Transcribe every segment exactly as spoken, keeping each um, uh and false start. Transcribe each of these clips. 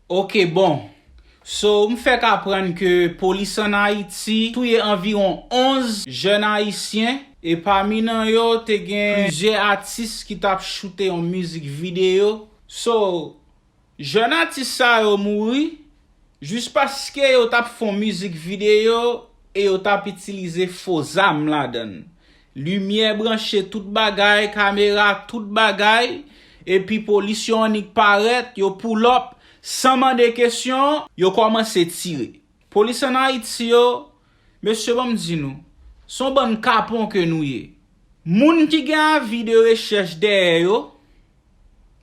Ok, bon. So, m fèk aprann ke polis ann Ayiti touye anviwon onz jèn ayisyen, e pami nan yo, te gen plizyè atis ki t ap choute yon mizik videyo. So, jèn atis sa yo mouri jis paske yo t ap fè yon mizik videyo e yo t ap itilize fo zam ladan l. Limyè branche, tout bagay, kamera, tout bagay, epi polis yo annik parèt, yo pull up, san mande kesyon, yo kòmanse tire. Polis ann Ayiti yo, mesye, ban m di nou, se yon bann kapon ke nou ye. Moun ki gen avi de rechèch dèyè yo,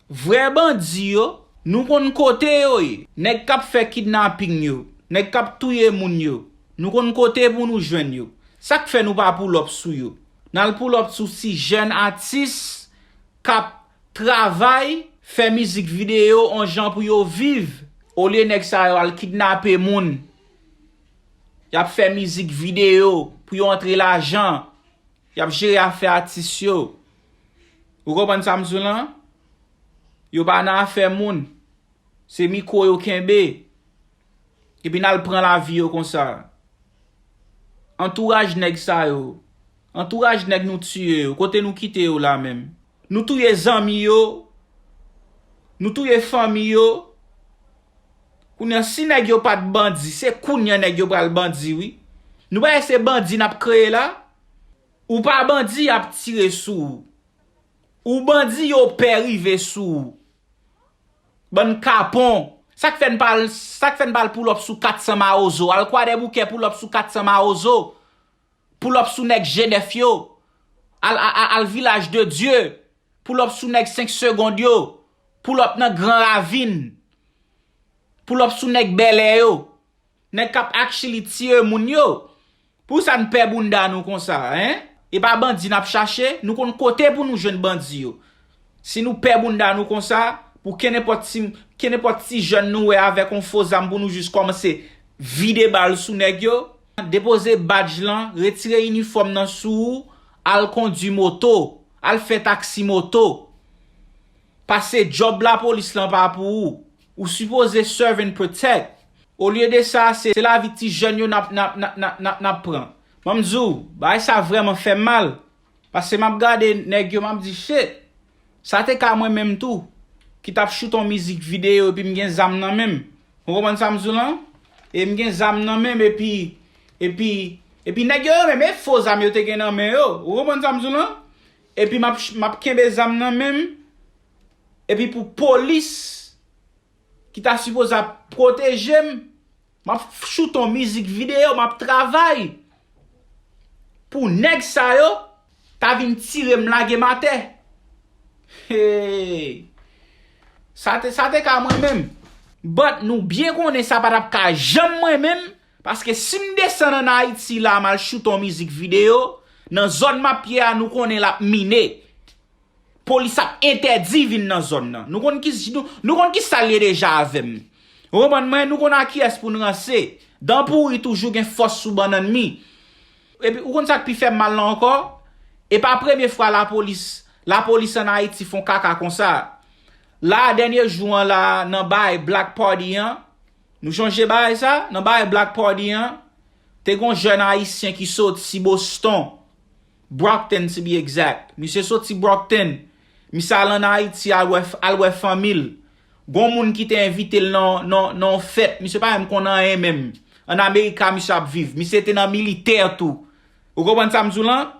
vrè bandi yo, nou konn kote yo ye. Nèg k ap fè kidnaping yo, nèg k ap touye moun yo, nou konn kote pou nou jwenn yo. Sa k fè nou pa pull up sou yo? N al pull up sou ti jèn atis k ap travay, fè mizik videyo, on jan pou yo viv. Olye nèg sa yo al kidnape moun, y ap fè mizik videyo pou yo antre lajan, y ap jere afè atis yo. Ou konprann sa m di w lan? Yo pa nan afè moun. Se mikwo yo kenbe. Epi n al pran lavi yo konsa. Antouraj nèg sa yo. Antouraj nèg nou tiye yo. Kote nou kite yo la menm? Nou touye zanmi yo. Nou touye fanmi yo. Kounye a, si nèg yo pa t bandi, se kounye a nèg yo pral bandi, wi. Nou pa wè se bandi n ap kreye la? Ou pa bandi, y ap tire sou ou. Ou bandi, yo pè rive sou ou. Bann kapon. Sa k fè n pa al, sa k fè n pa al pull up sou kat san Mawozo? Al Kwadèboukè pull up sou kat san Mawozo. Pull up sou nèg Jenèf yo. Al, al, al, al Vilaj de Dye. Pull up sou nèg senk segonn yo. Pull up nan Gran Ravin. Pull up sou nèg Bèlè yo. Nèg k ap actually tiye moun yo. Pou sa n pè bounda nou konsa, en? E pa bandi n ap chache, nou konn kote pou nou jwenn bandi yo. Si nou pè bounda nou konsa, pou kenenpòt ti, kenenpòt ti jèn nou wè avèk yon fo zam pou nou jis kòmanse vide bal sou nèg yo, depoze badj lan, retire inifòm nan sou ou, al kondwi moto, al fè taksi moto. Pase djòb lapolis lan pa pou ou. Ou sipoze serve and protect. Olye de sa, se, se lavi ti jèn yo n ap, n ap, n ap, n ap, n ap, n ap pran. Ban m di w, bagay sa vrèman fè m mal. Paske m ap gade nèg yo, m ap di, shit, sa te ka mwen menm tou, ki t ap choute yon mizik videyo epi m gen zam nan men m. Ou konprann sa m di w lan? E m gen zam nan men m epi, epi, epi nèg yo, yo menm, e fo zam yo te gen nan men yo. Ou konprann sa m di w lan? Epi m ap, m ap kenbe zam nan men m. Epi pou polis ki ta sipoze ap pwoteje m, m ap choute yon mizik videyo, m ap travay pou nèg sa yo ta vin tire m, lage m atè. Hey! Sa te, sa te ka mwen menm. But nou byen konnen sa pa t ap ka janm mwen menm, paske si m desann ann Ayiti la, m al choute yon mizik videyo, nan zòn m ap ye a, nou konnen l ap mine. Polis ap entèdi vin nan zòn nan. Nou konn ki, nou, nou konn ki sa l ye deja avè m. Ou konprann mwen, nou konn a kiyès pou n ranse. Dan pouri toujou gen fòs sou bannann mi. Epi, ou konn sa k pi fè m mal la ankò? E pa premye fwa lapolis, lapolis ann Ayiti fè yon kaka konsa. La, dènye jou an la, nan bay Black Party an, nou chonje bagay sa? Nan bagay Black Party an, te gen yon jèn ayisyen ki soti Boston, Brockton to be exact. Misye soti Brockton. Misye al ann Ayiti al wè, al wè fanmi l. Gon moun ki te envite l nan, nan, nan yon fèt. Misye pa menm konn anyen menm. Ann Amerika misye ap viv. Misye te nan militè tou. Ou konprann sa m di w lan?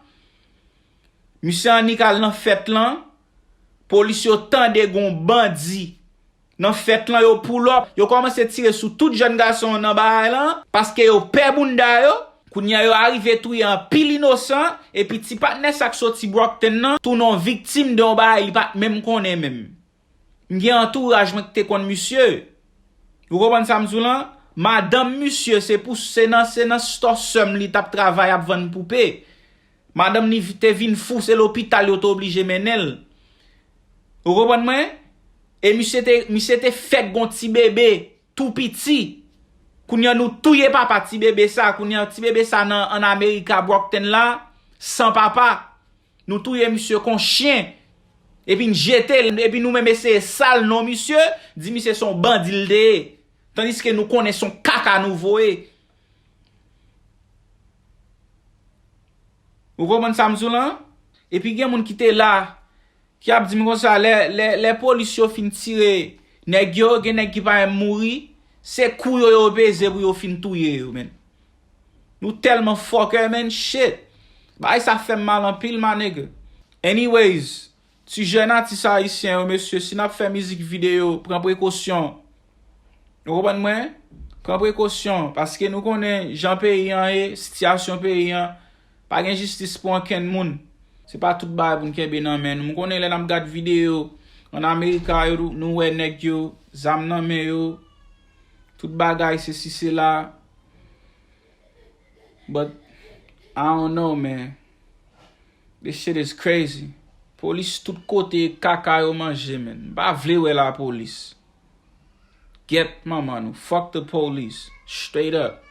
Misye annik al nan fèt lan. Polis yo tande gon bandi nan fèt lan, yo pull up, yo kòmanse tire sou tout jèn gason nan bagay lan, paske yo pè bounda yo. Kounye a yo arive touye anpil inosan, epi ti patnè sa k soti Brockton nan tounen yon viktim de yon bagay li pa t menm konnen menm. M gen antouraj mwen ki te konn misye. Ou konprann sa m di w lan? Madanm misye, se pou, se nan, se nan store sè m li t ap travay ap vann poupe. Madanm li te vin fou, se lopital yo te oblije mennen l. Ou konprann mwen? E misye te, misye te fèk gon ti bebe tou piti. Kounye a nou touye papa ti bebe sa. Kounye a ti bebe sa nan, ann Amerika, Brockton la, san papa. Nou touye misye kon chen. Epi n jete l, epi nou menm eseye sal non misye, di misye se yon bandi l te ye. Tandiske nou konnen se yon kaka nou voye. Ou konprann sa m di w lan? Epi gen moun ki te la, ki ap di m konsa, lè, lè, lè polis yo fin tire nèg yo, gen nèg ki pa menm mouri, se kou yo yo peze pou yo fin touye yo, menn. Nou tèlman fucker, menn, shit. Bagay sa fè m mal anpil, my nigga. Anyways, ti jèn atis ayisyen yo, mesye, si n ap fè mizik videyo, pran prekosyon. Ou konprann mwen? Pran prekosyon, paske nou konnen jan peyi an ye, sitiyasyon peyi an, pa gen jistis pou ankenn moun. Se pa tout bagay pou n kenbe nan men nou. M konnen lè n ap gad videyo ann Amerika yo, nou wè nèg yo, zam nan men yo, tout bagay, sesi, sela. But, I don't know, man. This shit is crazy. Polis tout kote, kaka yo manje, menn. M pa vle wè lapolis. Gyèt manman nou. Fuck the police. Straight up.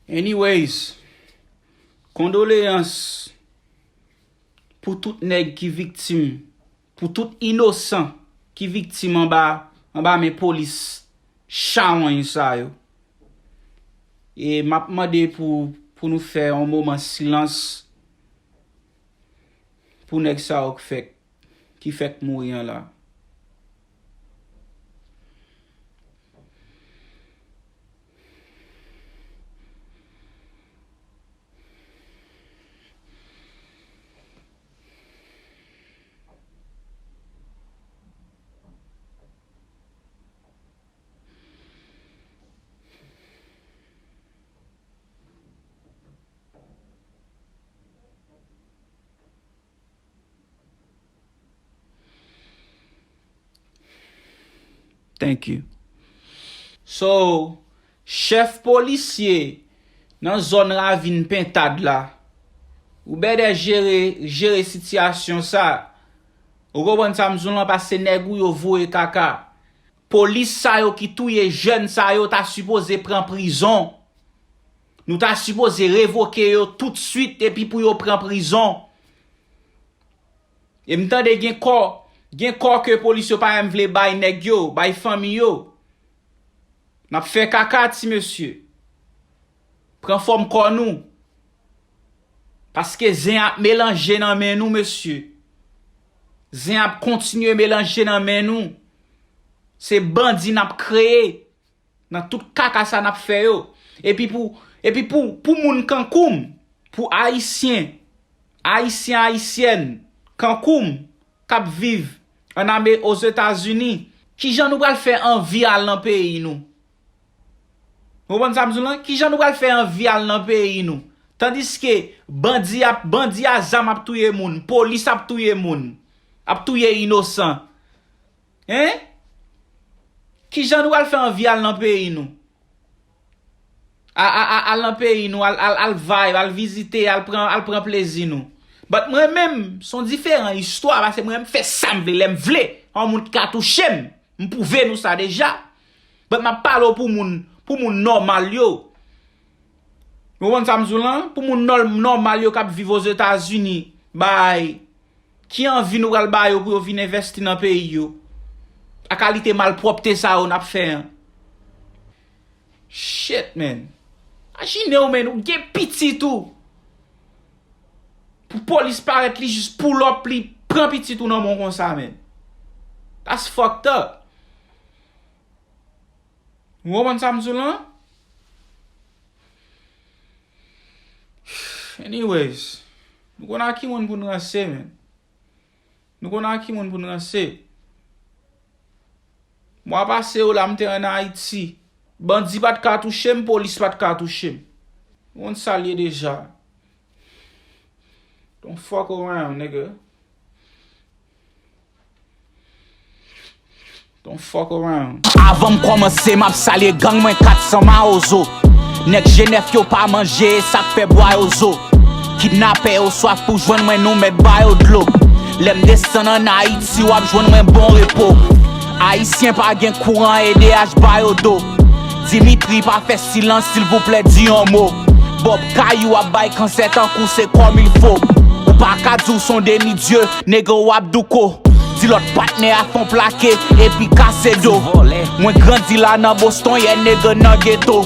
Anyways, kondoleyans pou tout nèg ki viktim, pou tout inosan ki viktim anba, anba men polis chawony sa yo. E m ap mande pou, pou nou fè yon moman silans pou nèg sa yo k fèk, ki fèk mouri an la. Thank you. So, chèf polisye nan zòn Ravin Pentad la, ou bèdè jere, jere sitiyasyon sa. Ou konprann sa m di w lan, paske nèg ou yo voye kaka. Polis sa yo ki touye jèn sa yo ta sipoze pran prizon. Nou ta sipoze revoke yo toutswit epi pou yo pran prizon. E m tande gen kò, gen kò ke polis yo pa menm vle bay nèg yo, bay fanmi yo. N ap fè kaka, ti mesye. Pran fòm kò nou. Paske zen ap melanje nan men nou, mesye. Zen ap kontinye melanje nan men nou. Se bandi n ap kreye nan tout kaka sa n ap fè yo. Epi pou, epi pou, pou moun kankou m, pou Ayisyen, Ayisyen, Ayisyèn, kankou m, k ap viv ann Ame-, Ozetazini, kijan nou pral fè anvi al nan peyi nou? Ou konprann sa m di w lan? Kijan nou pral fè anvi al nan peyi nou? Tandiske bandi ap, bandi a zam ap touye moun, polis ap touye moun, ap touye inosan. Hein? Kijan nou pral fè anvi al nan peyi nou? A, a, a, al nan peyi nou, al, al, al vibe, al vizite, al pran, al pran plezi nou. But mwen menm, se yon diferan istwa, paske mwen menm fè sa m vle, lè m vle. Yon moun ki ka touche m, m pwouve nou sa deja. But m ap pale w pou moun, pou moun nòmal yo. Ou konprann sa m di w lan? Pou moun nò-, nòmal yo k ap viv Ozetazini, bay, ki anvi nou pral ba yo pou yo vin envèsti nan peyi yo? A kalite malpwòpte sa yo n ap fè an. Shit, man. Imajine w, man, ou gen pitit ou. Pou polis parèt, li jis pull up, li pran pitit ou nan men w konsa, man. That's fucked up. Ou konprann sa m di w lan? Anyways, nou konn a ki moun pou n ranse, man. Nou konn a ki moun pou n ranse. Mwa pase yo la, m te ann Ayiti. Bandi pa t ka touche m, polis pa t ka touche m. Ou konn sa l ye deja. Don't fuck around, nigga. Don't fuck around. Avan m kòmanse, m ap salye gang mwen kat san Mawozo. Nèg Jenèf yo pa manje, e sa k fè bwa yo zo. Kidnapè yo swaf pou jwenn mwen, nou mèt ba yo dlo. Lè m desann ann Ayiti, w ap jwenn mwen bon repo. Ayisyen pa gen kouran, E D H ba yo do. Dimitri, pa fè silans, silvouplè, di yon mo. Bob Kayou ap bay kansè tankou se kòm il fo. Ou pa ka di w se yon demi dye, nèg, w ap douko. Di lòt patnè a fon plake epi kase do. Mwen grandi la nan Boston, yeah nèg nan geto.